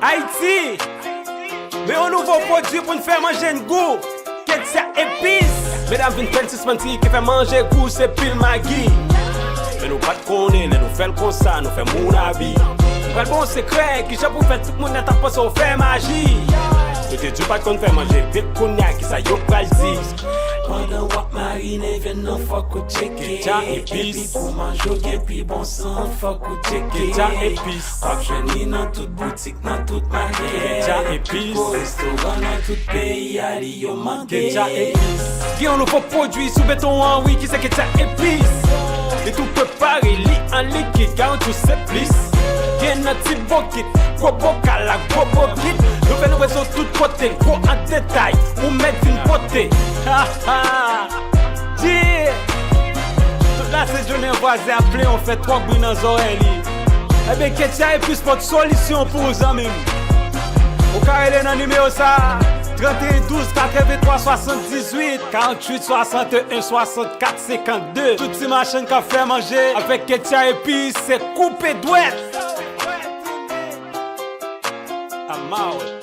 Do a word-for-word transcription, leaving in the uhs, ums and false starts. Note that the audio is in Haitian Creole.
Ayiti, men yon nouvo pwodui pou n fè manje n gou. Ketya epis. Medam vin fè n sispann di ki fè manje gou se pil magi. Men nou pa t konnen, lè nou fè l konsa, nou fè moun abi. M pral ba w yon sekrè, kijan pou fè tout moun nan t ap panse w fè maji. Nou te di w pa t konn fè manje, men kounya kisa yo pral di. Pandan w ap marinen vyann nan, fòk ou tcheke. Ketya epis. Epi pou manje w gen pi bon sant, fòk ou tcheke. Ketya epis. W ap jwenn li nan tout boutik, nan tout makèt. Ketya epis. Epi pou restoran nan tout peyi a, li yo manke. Ketya epis. Gen yon nouvo pwodui sou beton an, wi, ki se ketya epis. Li tou prepare, li an likid, garanti w se plis. Gen nan ti bokit, gwo bokal ak gwo bokit. Nou fè livreson tout kote, gwo an detay, ou mèt vin pote. Ha, ha. Yeah! Tout la se jounen vwazen ap plenyen, fè twòp bri nan zòrèy li. Ebyen, Ketya Epis pot solisyon pou ou, zanmi m. Ou ka rele nan nimewo sa a, trannteyen douz katrevenntwa swasanndizuit, karanntuit swasanteyen swasannkat senkannde. Tout ti machann k ap fè manje avèk Ketya Epis, se koupe dwèt. I'm out.